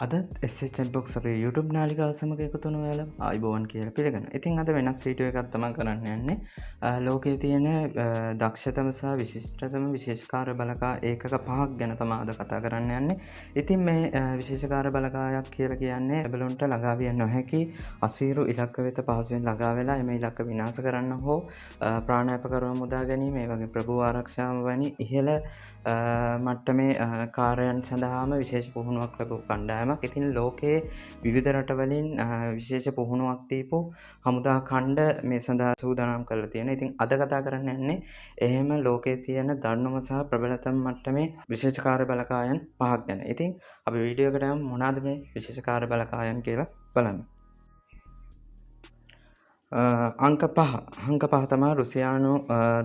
අදත් SH box අපේ YouTube නාලිකාව සමග එකතු වුණ ඔයාලා ආයුබෝවන් කියලා පිළිගන්නවා. ඉතින් අද වෙනස් වීඩියෝ එකක් තමයි කරන්න යන්නේ. ලෝකයේ තියෙන දක්ෂතම සහ විශිෂ්ටතම විශේෂ කාර්ය බලකා ඒකක පහක් ගැන තමයි අද කතා කරන්න යන්නේ. ඉතින් මේ විශේෂ කාර්ය බලකායක් කියලා කියන්නේ බැලුන්ට ළඟා විය නොහැකි අසීරු ඉලක්ක වෙත පහසුවෙන් ළඟා වෙලා එම ඉලක්ක විනාශ කරන්න හෝ ප්‍රාණාපකරව මුදා ගැනීම, ඒ වගේ ප්‍රභූ ආරක්ෂාව වැනි ඉහළ මට්ටමේ කාර්යයන් සඳහාම විශේෂ පුහුණුවක් ලැබපු කණ්ඩායමක්. ඉතින් ලෝකයේ විවිධ රටවලින් විශේෂ පුහුණුවක් දීපු හමුදා ඛණ්ඩ මේ සඳහා සූදානම් කරලා තියෙනවා. ඉතින් අද කතා කරන්න යන්නේ එහෙම ලෝකයේ තියෙන දරුණුම සහ ප්‍රබලතම මට්ටමේ විශේෂ කාර්ය බලකායන් පහක් ගැන. ඉතින් අපි වීඩියෝ එකට යමු, මොනවාද මේ විශේෂ කාර්ය බලකායන් කියලා බලන්න. අංක 5. අංක 5 තමයි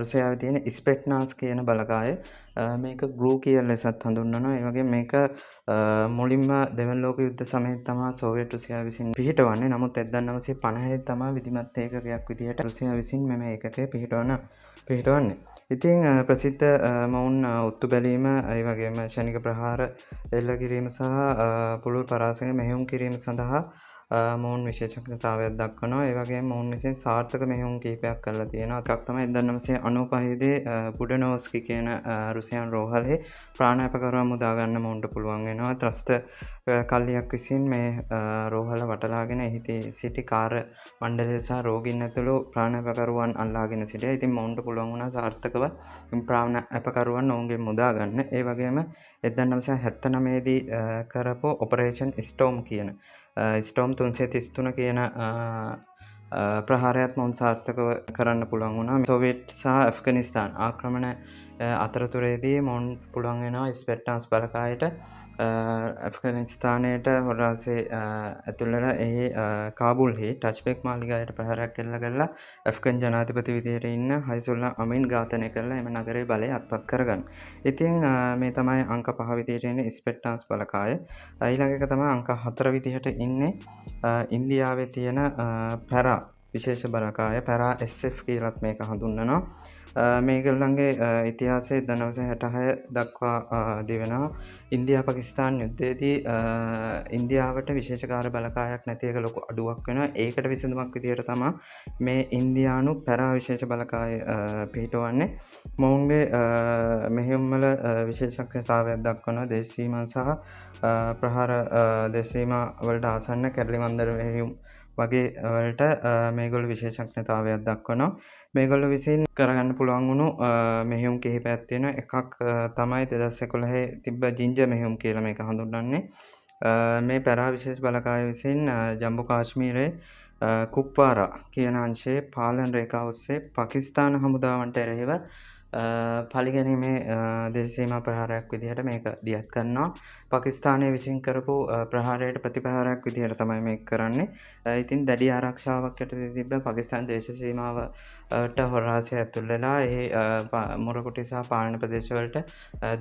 රුසියාවේ තියෙන ස්පෙට්නාස් කියන බලකාය. මේක ග්‍රූ කියන ලෙසත් හඳුන්වනවා. ඒ වගේම මේක මුලින්ම දෙවන ලෝක යුද්ධ සමයේ තමයි සෝවියට් රුසියාව විසින් පිහිටවන්නේ. නමුත් 1950 තමයි විධිමත් ඒකකයක් විදිහට රුසියාව විසින් මෙම ඒකකය පිහිටවන්නේ. ඉතින් ප්‍රසිද්ධ මොවුන් ඔත්තු බැලීම, ඒ වගේම ක්ෂණික ප්‍රහාර එල්ල කිරීම සහ පුළුල් පරාසයක මෙහෙයුම් කිරීම සඳහා මොවුන් විශේෂඥතාවයක් දක්වනවා. ඒ වගේම මොවුන් විසින් සාර්ථක මෙහෙයුම් කිහිපයක් කරලා තියෙනවා. එකක් තමයි 1995 දී බුඩනෝස්කි කියන රුසියානු රෝහලේ ප්‍රාණාපකරුවන් මුදා ගන්න මොවුන්ට පුළුවන් වෙනවා. ත්‍රස්ත කල්ලියක් විසින් මේ රෝහල වටලාගෙන එහි සිටි කාර්ය මණ්ඩලය සහ රෝගීන් ඇතුළු ප්‍රාණාපකරුවන් අල්ලාගෙන සිටියා. ඉතින් මොවුන්ට පුළුවන් වුණා සාර්ථකව ප්‍රාණාපකරුවන් ඔවුන්ගෙන් මුදා ගන්න. ඒ වගේම 1979 දී කරපු ඔපරේෂන් ස්ටෝම් කියන ස්ටෝම් 333 කියන ප්‍රහාරයත් මොවුන් සාර්ථකව කරන්න පුළුවන් වුණා. සෝවියට් සහ ඇෆ්ගනිස්තාන් ආක්‍රමණ අතරතුරේදී මොවුන් පුළුවන් වෙනවා ස්පෙට්නාස් බලකායට ඇෆ්ගනිස්තානයට හොරාසේ ඇතුල් වෙලා එහි කාබුල්හි ටච්බෙක් මාලිගාවට ප්‍රහාරයක් එල්ල කරලා ඇෆ්ගන් ජනාධිපති විදිහට ඉන්න හයිසුල්ලා අමින් ඝාතනය කරලා එම නගරයේ බලය අත්පත් කරගන්න. ඉතින් මේ තමයි අංක 5 විදිහට ඉන්නේ ස්පෙට්නාස් බලකාය. ඊළඟ එක තමයි අංක 4 විදිහට ඉන්නේ ඉන්දියාවේ තියෙන පැරා විශේෂ බලකාය, පැරා SF කියලත් මේක හඳුන්වනවා. මේගොල්ලන්ගේ ඉතිහාසය 1966 දක්වා දිවෙනවා. ඉන්දියා පාකිස්තාන් යුද්ධයේදී ඉන්දියාවට විශේෂ කාර්ය බලකායක් නැති එක ලොකු අඩුවක් වෙනවා. ඒකට විසඳුමක් විදිහට තමයි මේ ඉන්දියානු පැරා විශේෂ බලකාය පිහිටවන්නේ. මොවුන්ගේ මෙහෙයුම් වල විශේෂඥතාවයක් දක්වනවා. දේශ සීමා සහ ප්‍රහාර දේශ සීමා වලට ආසන්න කැරලි මන්දර මෙහෙයුම් වගේ වලට මේගොල්ලෝ විශේෂඥතාවයක් දක්වනවා. මේගොල්ලෝ විසින් කරගන්න පුළුවන් වුණු මෙහෙයුම් කිහිපයක් තියෙනවා. එකක් තමයි 2011 තිබ්බ ජින්ජර් මෙහෙයුම් කියලා මේක හඳුන්වන්නේ. මේ පැරා විශේෂ බලකාය විසින් ජම්මු කාශ්මීරයේ කුප්වාරා කියන අංශයේ පාලන රේඛාව ඔස්සේ පාකිස්තාන හමුදාවන්ට එරෙහිව පළිගැනීමේ දේශ සීමා ප්‍රහාරයක් විදිහට මේක දියත් කරනවා. පාකිස්තානය විසින් කරපු ප්‍රහාරයට ප්‍රතිපහාරයක් විදිහට තමයි මේක කරන්නේ. ඉතින් දැඩි ආරක්ෂාවක් යටතේ තිබ්බ පාකිස්තාන දේශ සීමාවට හොරාසය ඇතුල් වෙලා ඒ මුරකුටි සහ පාලන ප්‍රදේශවලට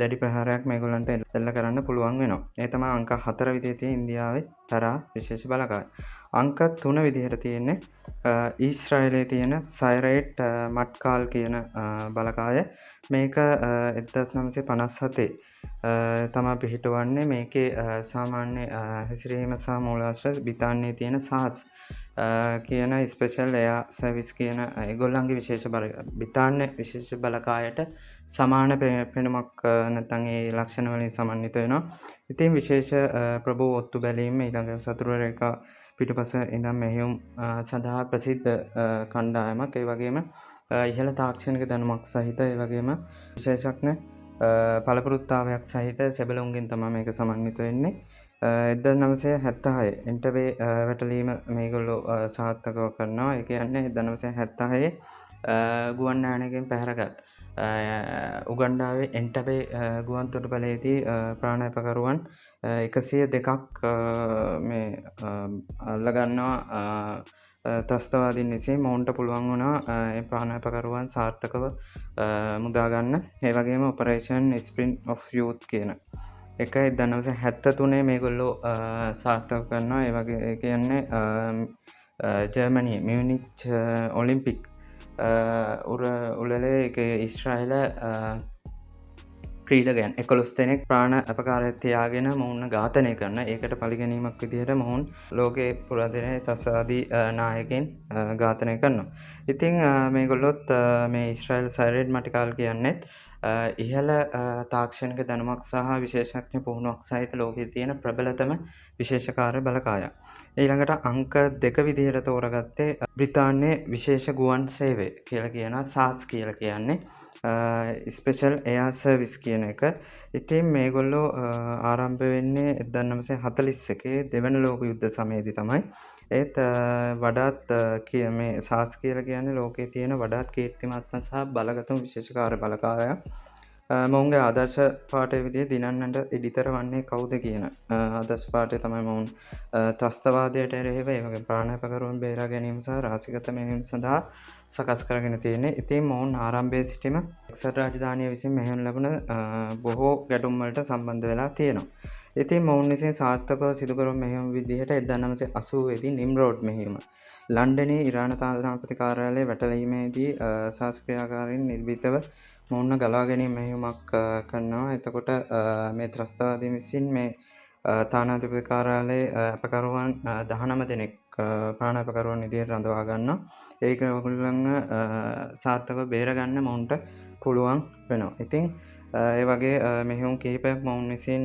දැඩි ප්‍රහාරයක් මේගොල්ලන්ට එල්ල කරන්න පුළුවන් වෙනවා. ඒ තමයි අංක 4 විදිහට තියෙන ඉන්දියාවේ පැරා විශේෂ බලකාය. අංක 3 විදිහට තියෙන්නේ ඊශ්‍රායලයේ තියෙන සයිරේට් මට්කාල් කියන බලකාය. මේක 1957 තමා පිහිටවන්නේ. මේකේ සාමාන්‍ය හැසිරීම සහ මූලාශ්‍ර බ්‍රිතාන්‍යයේ තියෙන සාස් කියන ස්පෙෂල් එයා සර්විස් කියන ඒගොල්ලන්ගේ විශේෂ බල බ්‍රිතාන්‍ය විශේෂ බලකායට සමාන පෙනුමක් නැත්නම් ඒ ලක්ෂණ වලින් සමන්විත වෙනවා. ඉතින් විශේෂ ප්‍රභූ ඔත්තු බැලීම, ඊළඟ සතුරු රේඛා පිටුපස ඉඳන් මෙහෙයුම් සඳහා ප්‍රසිද්ධ කණ්ඩායමක්. ඒ වගේම ඉහළ තාක්ෂණික දැනුමක් සහිත, ඒ වගේම විශේෂඥ පළපුරුත්තාවයක් සහිත සෙබළුන්ගෙන් තමයි මේක සමන්විත වෙන්නේ. 1976 එන්ටබේ වැටලීම මේගොල්ලෝ සාර්ථකව කරනවා. ඒ කියන්නේ 1976 ගුවන් යානයකින් පැහැරගත් උගන්ඩාවේ එන්ටබේ ගුවන් තොටුපළේදී ප්‍රාණාපකරුවන් 102ක් මේ අල්ලගන්නවා ත්‍රස්තවාදීන් විසින්. මොවුන්ට පුළුවන් වුණා ඒ ප්‍රාණාපකරුවන් සාර්ථකව මුදා ගන්න. ඒ වගේම ඔපරේෂන් ස්ප්‍රින්ග් ඔෆ් යූත් කියන එක 1973 මේගොල්ලෝ සාර්ථක කරනවා. ඒ වගේ ඒ කියන්නේ ජර්මනියේ මියුනිච් ඔලිම්පික් උළෙලේ ඒක ඊශ්‍රායල ක්‍රීඩකයන් 11 දෙනෙක් ප්‍රාණ අපකාරය තියාගෙන මොවුන් ඝාතනය කරන ඒකට පරිගැනීමක් විදිහට මොවුන් ලෝකේ පුරා දෙන ත්‍රස්තවාදී නායකයින් ඝාතනය කරනවා. ඉතින් මේගොල්ලොත් මේ ඊශ්‍රායල් සයිරෙඩ් මටිකාල් කියන්නේත් ඉහළ තාක්ෂණික දැනුමක් සහ විශේෂඥ පුහුණුවක් සහිත ලෝකයේ තියෙන ප්‍රබලතම විශේෂ කාර්ය බලකායක්. ඊළඟට අංක 2 විදිහට තෝරගත්තේ බ්‍රිතාන්‍යයේ විශේෂ ගුවන් සේවය කියලා කියනවා, සාස් කියලා කියන්නේ ස්පෙෂල් එයා සර්විස් කියන එක. ඉතින් මේගොල්ලෝ ආරම්භ වෙන්නේ 1941 දෙවන ලෝක යුද්ධ සමයේදී තමයි. ඒත් වඩාත් මේ සාස් කියලා කියන්නේ ලෝකයේ තියෙන වඩාත් කීර්තිමත්ම සහ බලගතුම විශේෂ කාර්ය බලකායක්. මොවුන්ගේ ආදර්ශ පාඨය විදිහට දිනන්නට එඩිතර වන්නේ කවුද කියන ආදර්ශ පාඨය තමයි මොවුන් ත්‍රස්තවාදයට එරෙහිව, ඒ වගේම ප්‍රාණාපකරුවන් බේරා ගැනීම සහ රහසිගත මෙහෙයුම් සඳහා සකස් කරගෙන තියෙන්නේ. ඉතින් මොවුන් ආරම්භයේ සිටම එක්සත් රාජධානිය විසින් මෙහෙයුම් ලැබුණ බොහෝ ගැටුම් වලට සම්බන්ධ වෙලා තියෙනවා. ඉතින් මොවුන් විසින් සාර්ථකව සිදු කරපු මෙහෙයුම් විදිහට 1980 දී නිම්රෝඩ් මෙහෙයුම, ලන්ඩනයේ ඉරාන තානාපති කාර්යාලයේ වැටලීමේදී සාස් ක්‍රියාකාරීන් නිර්භීතව මොවුන්ව ගලවා ගැනීම මෙහෙයුමක් කරනවා. එතකොට මේ ත්‍රස්තවාදීන් විසින් මේ තානාපති කාර්යාලයේ අපකරුවන් 19 දෙනෙක් ප්‍රාණාපකරුවන් විදිහට රඳවා ගන්නවා. ඒක ඔයගොල්ලන්ව සාර්ථකව බේරගන්න මොවුන්ට පුළුවන් වෙනවා. ඉතින් ඒ වගේ මෙහෙයුම් කිහිපයක් මොවුන් විසින්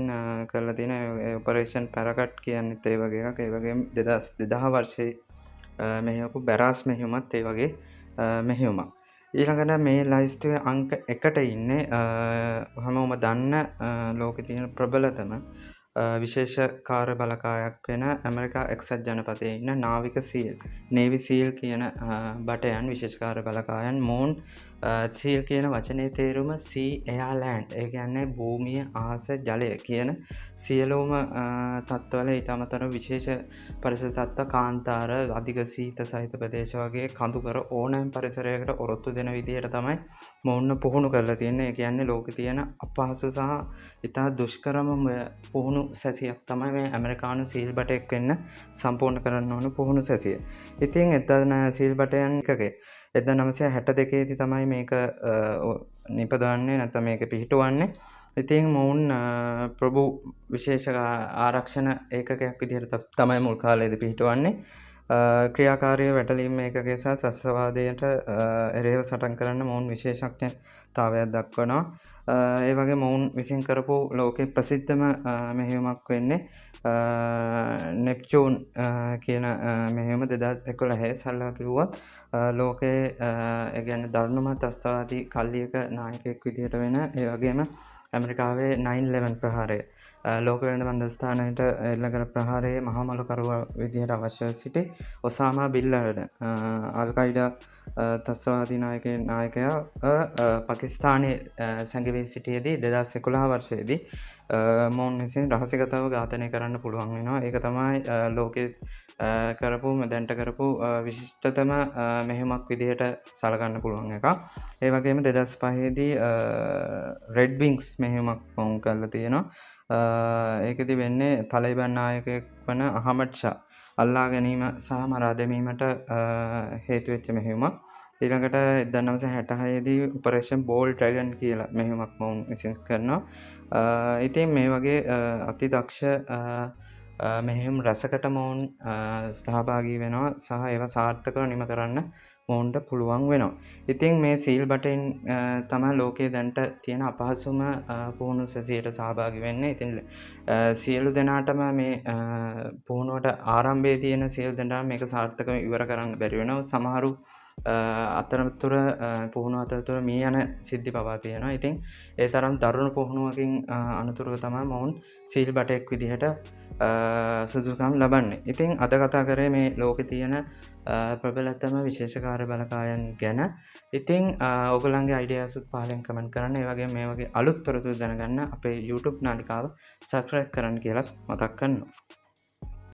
කරලා තියෙන ඔපරේෂන් පැරකට් කියන්නේත් ඒ වගේ එකක්. ඒ වගේම 2000 වර්ෂයේ මෙහෙයපු බැරාස් මෙහෙයුමත් ඒ වගේ මෙහෙයුමක්. ඊළඟට මේ ලයිස්තුවේ අංක 1ට ඉන්නේ හැමෝම දන්න ලෝකේ තියෙන ප්‍රබලතම විශේෂ කාර්ය බලකායක් වෙන ඇමරිකා එක්සත් ජනපදයේ ඉන්න නාවික සීල්, නේවි සීල් කියන බටයන් විශේෂ කාර්ය බලකායන්. මොවුන් සීල් කියන වචනේ තේරුම සී එයා ලෑන්ඩ්, ඒ කියන්නේ භූමිය, අහස, ජලය කියන සියලුම තත්ත්වවල, ඊට අමතරව විශේෂ පරිසර තත්ත්ව, කාන්තාර, අධික සීත සහිත ප්‍රදේශ වගේ කඳුකර ඕනෑම පරිසරයකට ඔරොත්තු දෙන විදිහට තමයි මොවුන්ව පුහුණු කරලා තියෙන්නේ. ඒ කියන්නේ ලෝකේ තියෙන අපහසු සහ ඉතා දුෂ්කරම පුහුණු සැසියක් තමයි මේ ඇමරිකානු සීල් බටයෙක් වෙන්න සම්පූර්ණ කරන්න ඕන පුහුණු සැසිය. ඉතින් එතන සීල් බටයන් එකකේ 1962 දී තමයි මේක නිපදවන්නේ, නැත්නම් මේක පිහිටුවන්නේ. ඉතින් මොවුන් ප්‍රභු විශේෂ ආරක්ෂණ ඒකකයක් විදිහට තමයි මුල් කාලයේදී පිහිටුවන්නේ. ක්‍රියාකාරීව වැටලීම් ඒකකය සහ ත්‍රස්තවාදයට එරෙහිව සටන් කරන්න මොවුන් විශේෂඥතාවයක් දක්වනවා. ඒ වගේ මොවුන් විසින් කරපු ලෝකේ ප්‍රසිද්ධම මෙහෙයුමක් වෙන්නේ නෙප්චූන් කියන මෙහෙයුම 2011. සරලව කිව්වොත් ලෝකයේ ඒ කියන්නේ දරුණුම ත්‍රස්තවාදී කල්ලියක නායකයෙක් විදිහට වෙන, ඒ වගේම ඇමරිකාවේ 9/11 ප්‍රහාරය, ලෝක වෙළඳ මධ්‍යස්ථානයට එල්ල කළ ප්‍රහාරයේ මහමොළකරුවා විදිහට අවශ්‍යව සිටි ඔසාමා බින් ලඩන්, අල් කයිඩා ත්‍රස්තවාදී නායකයා පාකිස්තානයේ සැඟවී සිටියේදී 2011 වර්ෂයේදී මොවුන් විසින් රහසිගතව ඝාතනය කරන්න පුළුවන් වෙනවා. ඒක තමයි ලෝකේ කරපු දැන්ට කරපු විශිෂ්ටතම මෙහෙයුමක් විදිහට සලකන්න පුළුවන් එකක්. ඒ වගේම 2005 දී රෙඩ් වින්ග්ස් මෙහෙයුමක් මොවුන් කරලා තියෙනවා. ඒකෙදි වෙන්නේ තලෙබන් නායකයෙක් වන අහමඩ් ෂා අල්ලා ගැනීම සහ මරා දැමීමට හේතු වෙච්ච මෙහෙයුමක්. ඊළඟට 1966 දී ඔපරේෂන් බෝල් ඩ්‍රැගන් කියලා මෙහෙයුමක් මොවුන් විසින් කරනවා. ඉතින් මේ වගේ අති දක්ෂ මෙහෙයුම් රැසකට මොවුන් සහභාගී වෙනවා සහ ඒවා සාර්ථකව නිම කරන්න මොවුන්ට පුළුවන් වෙනවා. ඉතින් මේ සීල් බටෙන් තමයි ලෝකයේ දැනට තියෙන අපහසුම පුහුණු සැසියට සහභාගී වෙන්නේ. ඉතින් සියලු දෙනාටම මේ පුහුණුවට ආරම්භයේ තියෙන සියලු දෙනාම මේක සාර්ථකව ඉවර කරන්න බැරි වෙනවා. සමහරු අතරතුර පුහුණුව අතරතුර මිය යන සිද්ධි පවා තියෙනවා. ඉතින් ඒ තරම් දරුණු පුහුණුවකින් අනතුරුව තමයි මොවුන් සීල් බටයෙක් විදිහට සුදුසුකම් ලබන්නේ. ඉතින් අද කතා කරේ මේ ලෝකේ තියෙන ප්‍රබලතම විශේෂ කාර්ය බලකායන් ගැන. ඉතින් ඔයගොල්ලන්ගේ අයිඩියාස් උත් පහලින් කමෙන්ට් කරන්න. ඒ වගේම මේ වගේ අලුත් තොරතුරු දැනගන්න අපේ YouTube නාලිකාව සබ්ස්ක්‍රයිබ් කරන්න කියලත් මතක් කරනවා.